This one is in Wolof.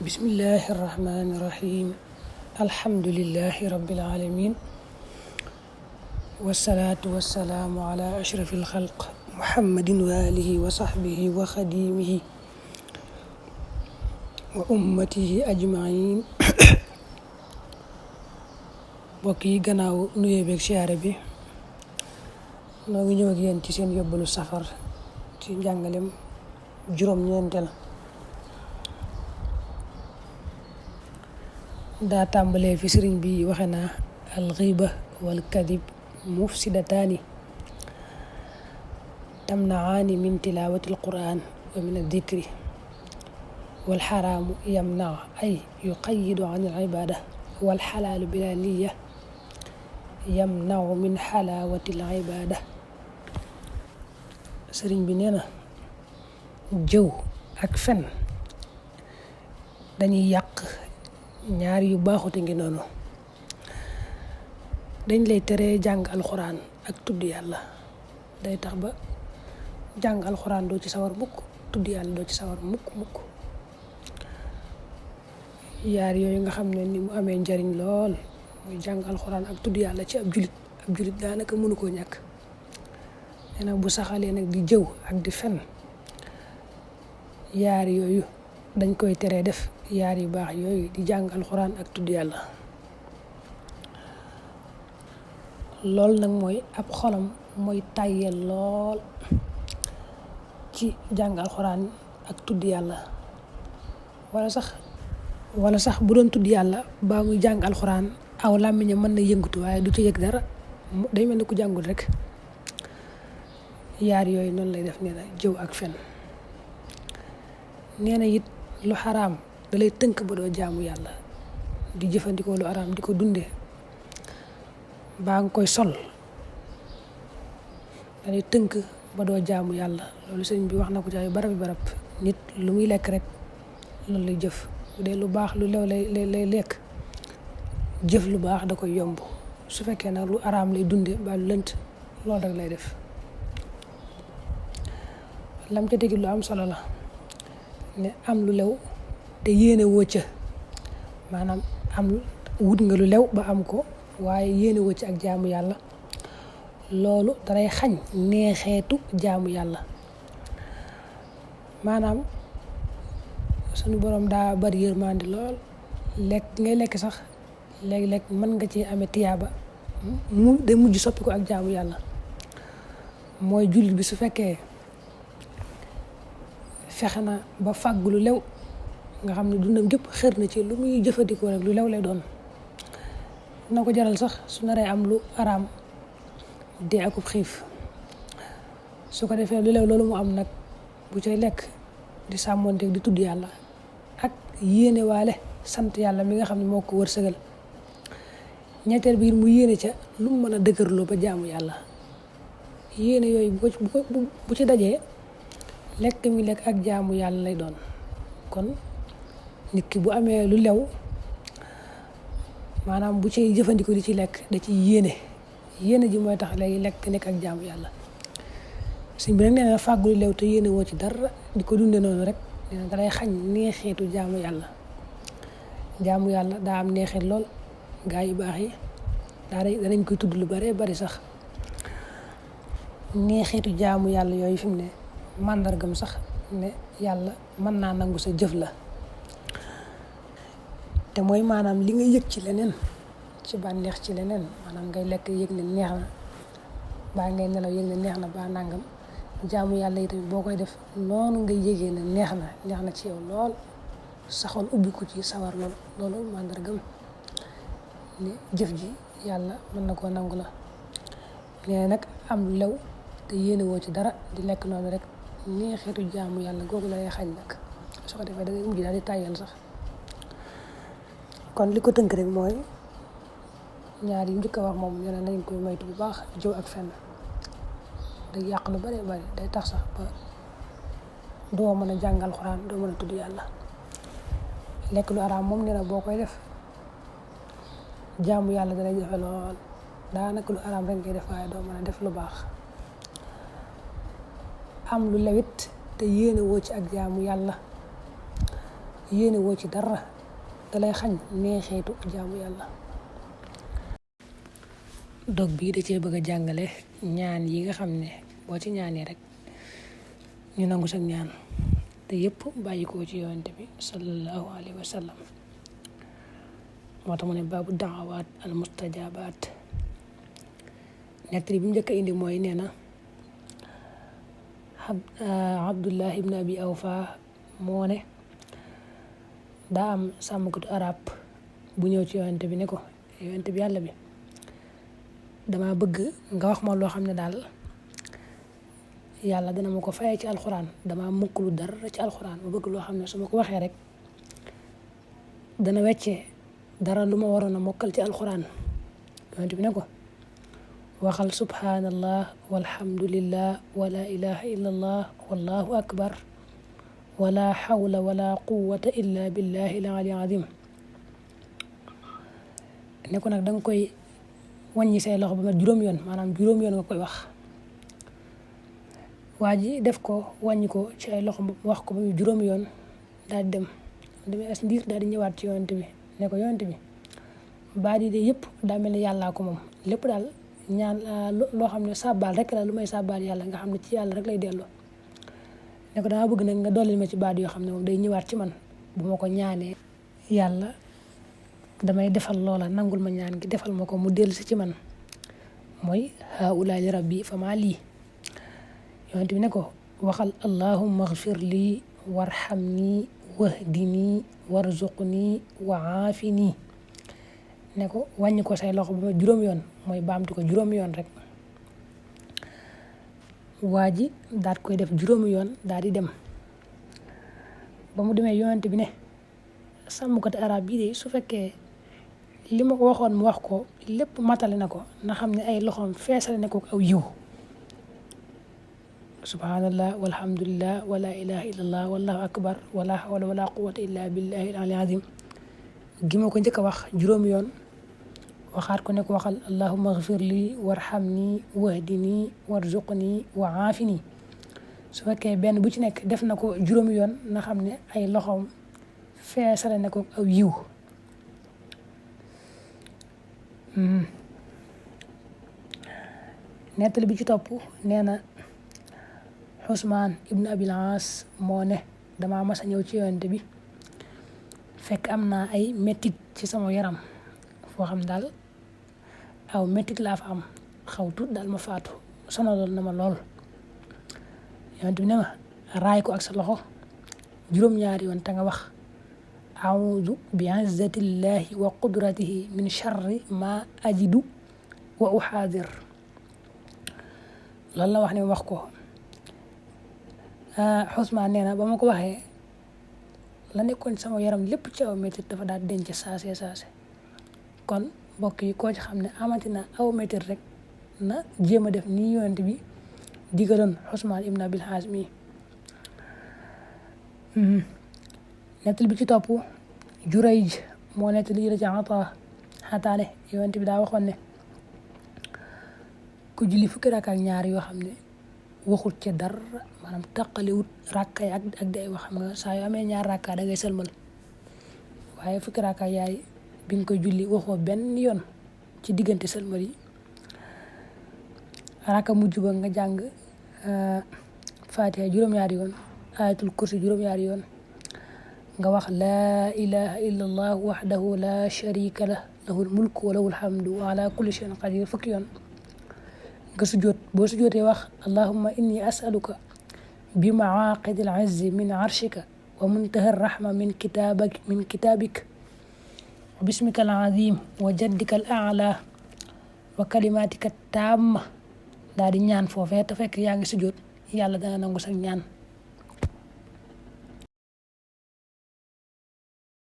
bismillahi irrahmani irrahim alhamdulillahi rabbil alamin wasalaatu wasalaamu ala ashrafi alxalq muhammadin wa alihi wa sahbihi wa xadimihi wa ummatihi ajmain mbokk yi gannaaw nuyoo beeg siyaare bi noo ngi ñëw ak yéen ci seen yóbbalu safar ci njàngalem juróom-ñeenteel daa tàmbalee fi sëriñ bi waxe naa alxiiba wal kadib mufsidataani tamnaani min tilaawati alquran wa min addikri wal xaraamu yamna ay yuqayidu an alibada wal xalaalu bila niya yamnaw min xalaawati alibada. Sëriñ bi nee na jëw ak fen dañuy yàq ñaar yu baaxute ngi noonu. dañ lay tere jàng alxuraan ak tudd yàlla, day tax ba jàng alxuraan doo ci sawar mukk, tudd yàlla doo ci sawar mukk. yaar yooyu nga xam ne ni mu amee njariñ lool muy jàng alxuraan ak tudd yàlla ci ab julit daanaka mënu koo ñàkk. nee na bu saxalee nag di jëw ak di fen, yaar yooyu dañ koy teree def yaar yu baax yooyu di jàng alxuraan ak tudd yàlla. loolu nag mooy ab xolam mooy tàyyeel lool ci jàng alxuraan ak tudd yàlla, wala sax bu doon tudd yàlla baa muy jàng alxuraan aw làmmiñam mën na yëngatu waaye du ci yëg dara, day mel ni ku jàngul rek. yaar yooyu noonu lay def. nee na jëw ak fen, nee na it lu xaraam da lay tënk ba doo jaamu yàlla, di jëfandikoo lu xaraam di ko dunde baa nga koy sol da lay tënk ba doo jaamu yàlla. loolu sëñ bi wax na ko ci ay barab nit lu muy lekk rek loolu lay jëf. bu dee lu baax lu lew lay lekk, jëf lu baax da koy yomb. su fekkee nag lu xaraam lay dunde ba lu lënt, loolu rek lay def. lam ca tegi lu am solo la, ne am lu lew te yéene woo ca, maanaam am wut nga lu lew ba am ko waaye yéene woo ci ak jaamu yàlla, loolu daray xañ neexeetu jaamu yàlla. maanaam suñu borom daa bari yërmande lool, lekk ngay lekk sax léeg-léeg mën nga ci amee tiyaaba mu de mujj soppi ko ak jaamu yàlla. mooy jullit bi su fekkee fexe na ba fàgg lu lew, nga xam ne dundam gépp xër na ci lu muy jëfandikoo rek lu lew lay doon, na ko jaral sax su naree am lu araam dee akub xiif. su ko defee lu lew loolu mu am nag bu cay lekk di sàmmonteeg di tudd yàlla ak yéene waale sant yàlla mi nga xam ne moo ko wërsëgal. ñetteel bi mu yéene ca lu mu mën a dëgërloo ba jaamu yàlla. yéene yooyu bu ci dajee lekk mi lekk ak jaamu yàlla lay doon. kon nit ki bu amee lu lew, maanaam bu ci jëfandikoo di ci lekk da ci yéene ji mooy tax lay lekk nekk ak jaamu yàlla. suñ bi nag nee na fàggu lu lew te yéene woo ci dara di ko dunde noonu rek, nee na dalay xañ neexeetu jaamu yàlla. jaamu yàlla daa am neexeet lool. gaa yu baax yi danañ koy tudd lu bare bari sax. neexeetu jaamu yàlla yooyu fi mu ne màndargam sax ne yàlla mën naa nangu sa jëf la. te mooy maanaam li nga yëg ci leneen, ci bànneex ci leneen, maanaam ngay lekk yëg ne neex na, baa ngay nelaw yëg ne neex na baa nàngam. jaamu yàlla yi tamit boo koy def noonu ngay yëgee ne neex na ci yow lool, sa xol ubbiku ci sawar loolu màndargam ne jëf ji yàlla mën na koo nangu la. nee nag am lu lew te yéene woo ci dara di lekk noonu rek, neexeetu jaamu yàlla googu lay xañ nag. su ko defee da ngay mujj daal di tàyyal sax. kon li ko tënk rek mooy ñaar yi njëkk a wax moom nee na nañ koy moytu bu baax. jëw ak fenn day yàq lu bari day tax sax ba doo mën a jàng alxuraan, doo mën a tudd yàlla. lekk lu araam moom nee na boo koy def jaamu yàlla dalay jafe lool, daanaka lu araam rek ngay def waaye doo mën a def lu baax. am lu lewit te yéene woo ci ak jaamu yàlla, yéene woo ci dara da lay xañ neexeetu jaamu yàlla. dog bii da cee bëgg a jàngale ñaan yi nga xam ne boo ci ñaanee rek ñu nangu sa ñaan te yëpp bàyyi ko ci yonent bi sallallahu alayhi wa sallam. moo tax mu ne baabu daawaat al mustajabaat. nettali bi mu njëkk a indi mooy nee na Abdullah ibn Abi Awfa moo ne daa am sàmmkatu arab bu ñëw ci yonent bi ne ko yonent bi yàlla bi dama bëgg nga wax ma loo xam ne daal yàlla dana ma ko fayee ci alxuraan. dama mukkulu dara ci alxuraan ma bëgg loo xam ne su ma ko waxee rek dana weccee dara lu ma waroon a mokkal ci alxuraan. yonent bi ne ko waxal subhanallah walhamdulillah wala ilaha illallah wallahu akbar wala hawla wala quwwata illa billahi al-ali azim. ne ko nag danga koy wàññi say loxo ba ma juróom yoon, maanaam juróom yoon nga koy wax. waa ji def ko wàññi ko ci ay loxo wax ko ba mu juróom yoon daal di demee as ndiir daal di ñëwaat ci yonent bi ne ko yonent bi baa di de yëpp daa mel ni yàllaa ko moom, lépp daal ñaan loo xam ne sàbbaal rek la, lu may sàbbaal yàlla nga xam ne ci yàlla rek lay delloo. ne ko dama bëgg nag nga dolli ma ci baat yoo xam ne moom day ñëwaat ci man bu ma ko ñaanee yàlla damay defal loola, nangul ma ñaan gi defal ma ko mu dellusi ci man, mooy haa'ulaa'i li rabbi famaa lii. yonent bi ne ko waxal allahumma ighfir lii warhamnii wahdinii warzuqnii wa aafini. ne ko wàññi ko say loxo ba ma juróom yoon, mooy baamtu ko juróom yoon rek. waa ji daal koy def juróomi yoon daal di dem. ba mu demee yonent bi ne sàmmkati arab bii de su fekkee li ma ko waxoon mu wax ko lépp matale na ko, na xam ne ay loxoom feesale na ko aw yiw. subhanallah walhamdulillah wala ilaha illallah wallahu akbar wala hawla wala quwwata illa billahi al-ali azim gi ma ko njëkk a wax juróomi yoon, waxaat ko ne ko waxal allahumma ighfir li warhamni wahdini warzuqni wa aafini. su fekkee benn bu ci nekk def na ko juróomi yoon, na xam ne ay loxoom feesale na ko aw yiw. nettali bi ci topp nee na Usmaan ibn Abil Aas moo ne dama mas a ñëw ci yonent bi fekk am naa ay mettit ci sama yaram foo xam daal aw mettit laa fa am, xaw tuut daal ma faatu, sonaloon na ma lool. yonent bi ne ma raay ko ak sa loxo juróom-ñaari yoon te nga wax a'uudu bi izzatillahi wa qudratihi min sharri ma ajidu wa uhaadir. loolu la wax ne wax ko. Usmaan nee na ba ma ko waxee la nekkoon sama yaram lépp ci aw métit dafa daal denc saase. kon mbokk yi koo ci xam ne amati na aw métit rek na jéem a def nii yonent bi digaloon Usmaan ibn Abil Aas mi. nettali bi ci topp Jurayj moo nettali la ci Ataane yonent bi daa waxoon ne ku julli fukki rakka ak ñaar yoo xam ne waxut ca dara, maanaam taqaliwut rakka yi ak day wax. xam nga saa yoo amee ñaar rakka da ngay sëlmal, waaye fukki rakka yaay bi nga koy julli waxoo benn yoon ci diggante sëlmal yi. rakka mujj ba nga jàng Faatiha juróom-ñaari yoon, ayatul kursi juróom-ñaari yoon, nga wax laa ilaha illa allah wahdahu la sharika lah lahul mulku wa lahul hamdu wa ala kulli shay'in qadir fukki yoon. nga sujjóot, boo sujjóotee wax allahumma inni as'aluka bi maaqidil izzi min arshika wa muntaha rahma min kitabik wa bismika al-azim wa jaddika al-a'la wa kalimatika tamma. daal di ñaan foofee te fekk yaa ngi sujjóot, yàlla dana nangu sa ñaan.